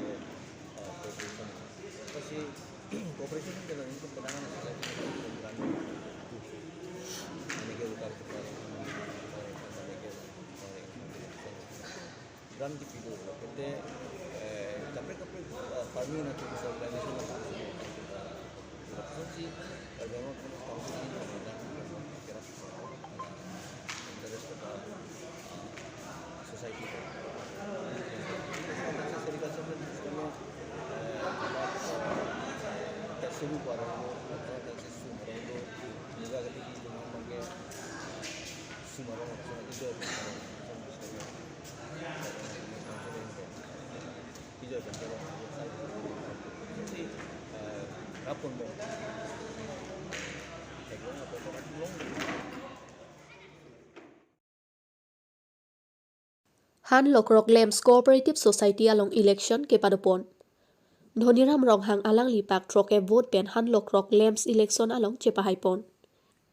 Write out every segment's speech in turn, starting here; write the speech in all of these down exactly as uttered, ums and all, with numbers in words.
cooperation. Kasi cooperation kan dalam lingkup penanganan society program. Ini kita utar kita, program di pido, kita, eh, kaprek kaprek, eh, farming na kita organization na kita. Kita si, eh, memang kita tahu sih, kita kira interest kita, society ko. Entonces, education system, eh, kita sumar, kita sumar, juga ketika itu memang ke sumar, sumar itu, sumar itu, sumar itu, sumar itu, eh, rapun mo. Eglong apa orang eglong. Han Lokrok Lamps Cooperative Society along election kepadopon. Dhoniram Ronghang alangli pak throk-e vote pen Han Lokrok Lamps election along chepahaipon.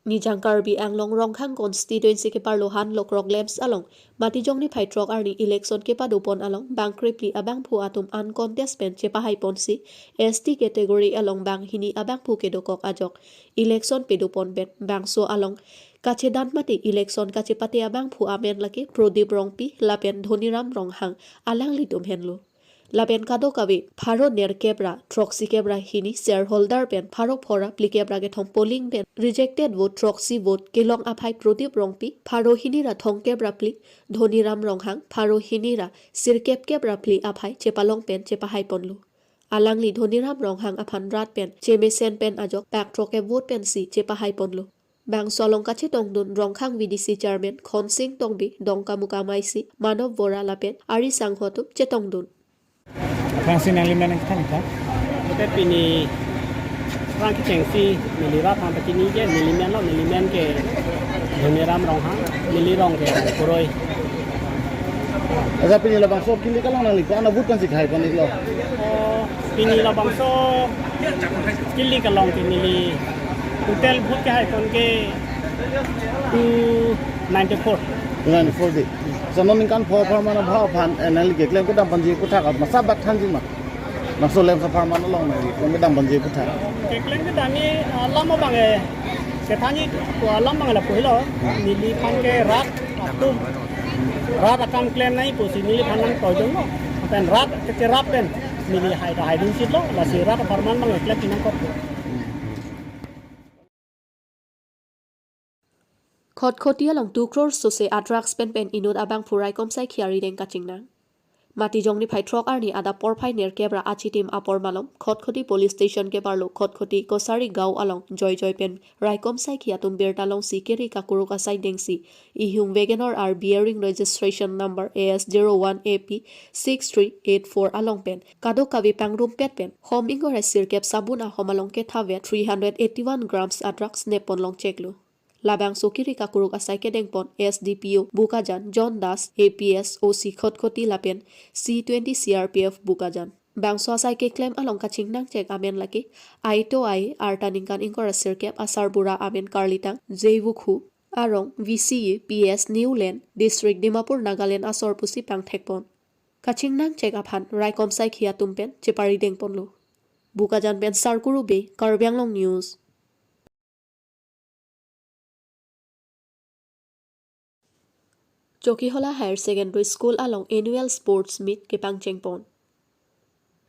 Nijang Karbi Anglong Rongkhang constituency keparlo Han Lokrok Lamps along Matijong niphai throk arni election kepadopon along bang krepli abangphu atum uncontest pen chepahaiponsi S T category along bang hini abangphu kedokok ajok election pedopon pen bangso along kachedan mate election kachepate abangphu amen lake Prodip Rongpi lapen Dhoniram Ronghang alanglitum henlo. Lapen kadokave pharo nerkep ra throksi kep ra hini shareholder pen pharo phor ra phlikep ra kethom polling pen rejected vote throksi vote kelong aphai Prodip Rongpi pharo hini ra thomkep ra phli, Dhoniram Ronghang pharo hini ra sirkep kep ra phli aphai chepalong pen chepahaiponlo. Alangli Dhoniram Ronghang aphan rat pen chemesen pen ajok pak throk-e vote pensi chepahaiponlo. Bangso along kachetongdun Rongkhang V D C Chairman Khonsing Tongbi, Dongkamukam I C Manob Vora lapen ari sangho atum chetongdun. Aphrangsi nangli men nangkethan tha? Pute pini aphrang kechengsi neli rat aphan pachini ke neli men lo, neli men ke Dhoniram Ronghang, neli rong ke Rongkoroi. Aja pini labangso kili kalong nangli ko-an a vote pensi kehaiponlo? Oh, pini labangso kili kalong ke neli total vote kehaipon ke two ninety-four. Two ninety-four dei. Jono ningkan pho apharman abha aphan, eh, nangli keklem kedam ponji aphuthak, masa bak thanji ma? Nangso LAMPS apharman along nangli keklem kedam ponji aphuthak. Keklem kedam ni, ah, alam abang, eh, kethanji ko alam abang lapu helo, neliphan ke rat atum, rat akam klem nangji pusi neliphan nangtojonglo. Pen rat kecherap pen neli hai ta haidun sitlo, lasi rat apharman abang keklem nangkok. Khatkhati along two crore sose a-drugs pen pen inut abangphu raikom saikhi arideng kachingnang. Matijong niphai throk arni adap porphai nerkep ra achitim apor malom Khatkhati Police Station keparlo Khatkhati Kosari Gaon along joijoi pen raikom saikhi atum birta longsi kiri kakuruk asai dengsi ihum WagonR bearing registration number A S zero one A P six three eight four along pen kadokave pangrumpet pen hom ingkoi ra sirkep sabun ahom along kethavet three hundred eighty-one grams a-drugs neppon longcheklo. Labangso kiri kakuruk asai kedengpon S D P O Bokajan John Das, A P S, O C Khatkhati lapen C twenty C R P F Bokajan. Bangso asai keklem along kachingnangchek amen lake Aito Ai, arta ningkan ingkoi ra sirkep, asarbura amen Karlitang Jewukhu, arong V C A P S New Land, District Dimapur, Nagaland asor pusi pangthekpon. Kachingnangchek aphan raikom saikhi atum pen cheparidengponlo. Bokajan pen Sarkuru Bey, Karbi Anglong News. Chokihola Higher Secondary School along Annual Sports Meet kepangchengpon.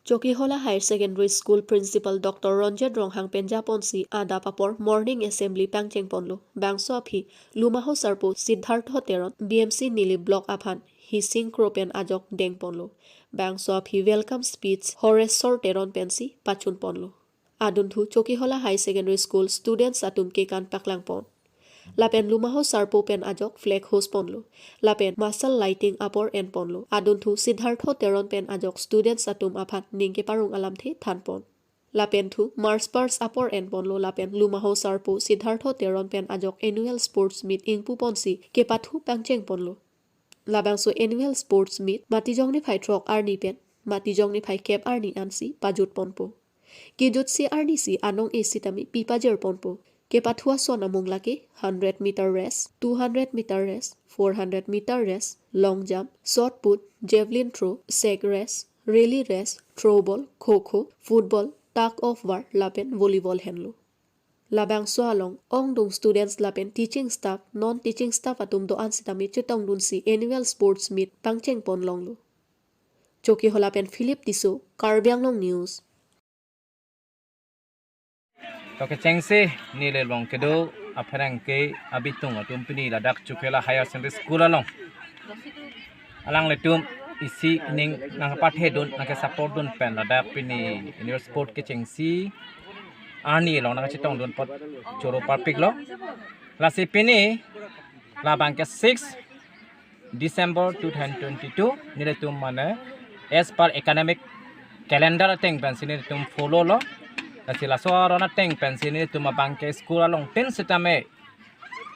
Chokihola Higher Secondary School Principal Doctor Ronjit Ronghang pen japonsi adap apor morning assembly pangchengponlo. Bangso aphi Lumaho Sarpo Siddhartho Teron, B M C Nilip Block aphan hising kro pen ajok dengponlo. Bangso aphi welcome speech Horesor Teron pensi pachunponlo. Adunthu Chokihola High Secondary School students atum kekan paklangpon. Lapen Lumaho Sarpo pen ajok flag hoistponlo. Lapen masal lighting apor enponlo. Adunthu Siddhartho Teron pen ajok students atum aphan ning keparong alamthe thanpon. Lapen thu march past apor enponlo. Lapen Lumaho Sarpo Siddhartho Teron pen ajok Annual Sports Meet ingpuponsi kepathu pangchengponlo. Labangso Annual Sports Meet Matijong niphai throk arni pen Matijong niphai kep arni ansi pajutponpo. Kejutsi arnisi anong-e sitame pipajirponpo. Kepathu ason amung lake hundred meter race, two hundred meter race, four hundred meter race, long jump, shot put, javelin throw, sack race, relay race, throw ball, kho kho, football, tug of war lapen volleyball henlo. Labangso along ongdung students lapen teaching staff, non teaching staff atum do-an sitame chetongdunsi Annual Sports Meet pangchengponlonglo. Chokihola pen Philip Tisso, Karbi Anglong News. To kechengsi neli long kedo apherangke abitung atum pini ladak Chokihola Higher Secondary School along alanglitum isi ning nangpathedun, nangkesupport dun pen ladak pini Annual Sport kechengsi arni along nangchetongdun apot choro parpiklo. Lasi pini labangke six December two thousand twenty-two nelitum mane as per academic calendar ateng pensi nelitum follow lo. Lasi laso aron ateng pensi nelitum abangke school along tin sitame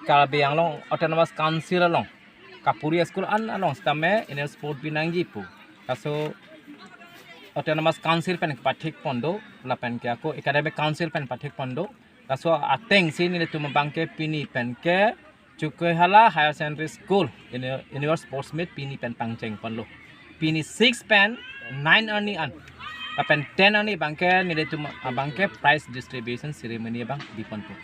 Karbi Anglong Autonomous Council along kapuri school an along sitame Annual Sport binangji pu. Laso Autonomous Council pen pathikpon do, lapen ke ako Academic Council pen pathikpon do. Laso atengsi nelitum abangke pini penke Chokihola Higher Secondary School Annu-, Annual Sports Meet pini pen pangchengponlo. Pini six pen nine arni an lapen ten arni abangke nelitum abangke prize distribution ceremony abang biponpo.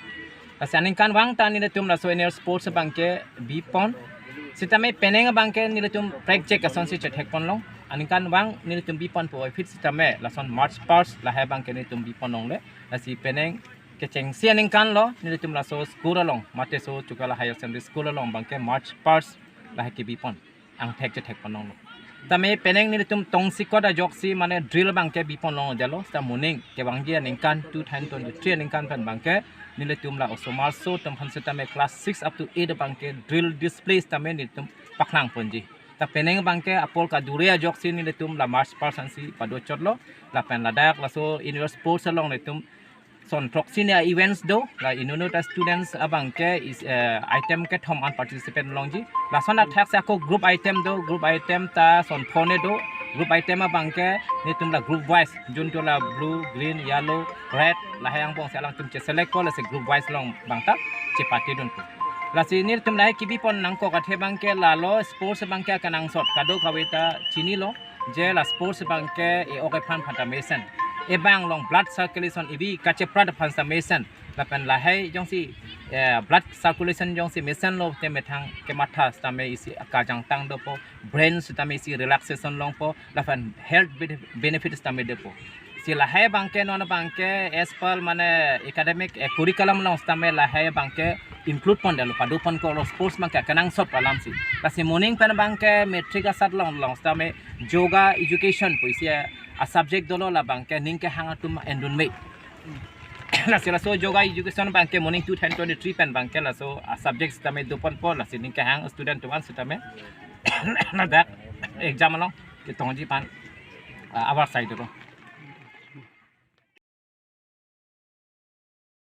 Lasi aningkanvang ta nelitum laso Annual Sports abangke bipon. Sitame penang abangke nelitum prek chek asonsi chethekponlong. Aningkanvang nelitum biponpo aphi sitame lason march past lahai abangke nelitum biponlongle. Lasi penang kechengsi aningkanlo nelitum laso school along, mate so Chokihola Higher Secondary School along abangke march past lahai kebipon, angthek chethekponlonglo. Tame penang nelitum tongsekot ajoksi mane drill abangke biponlonglo, sita moning kevangji aningkan two thousand twenty-three aningkan pen abangke nelitum la osomarso atum aphan sitame class six up to eight abangke drill display sitame nelitum paklangponji. Ta penang abangke apor kadure ajoksi nelitum la march past ansi padochotlo, lapen ladak laso Annual Sports along nelitum son throksi ni events do, la inut inut students abangke is, eh, item kethom an participate longji. Lason athaksi ako group item do, group item ta son phone do, group item abangke nelitum la group wise, juntu la blue, green, yellow, red, lahai angbongsi alangtum cheselectpo, lasi group wise along abang ta chepatedunpo. Lasi nelitum lahai kebipon nangkok athe abangke lalo sports abangke akenangsot kadokave ta chinilo, je la sports abangke e-ok ephan aphan ta mesen, ebang along blood circulation evi kacheprat aphan ta mesen. Lapen lahai jongsi eh, blood circulation jongsi mesenlo te methang kematha sitame isi akajangtang dopo, brain sitame isi relaxation longpo, lapen health bene- benefit sitame dopo. Si lahai abangke non abangke as per mane academic eh, curriculum along sitame lahai abangke include pondetlo, padoponkoklo sports abangke akenangsot pu alamsi. Lasi moning pen abangke matric asat along along sitame yoga education pu isi a subject dolo, la abangke ning kehang atum endunme. Lasi laso yoga education abangke moning two thousand twenty-three pen abangke laso a subject sitame doponpo, lasi ning kehang student atum an sitame ladak exam along ketongji aphan ah, abar sai dolo.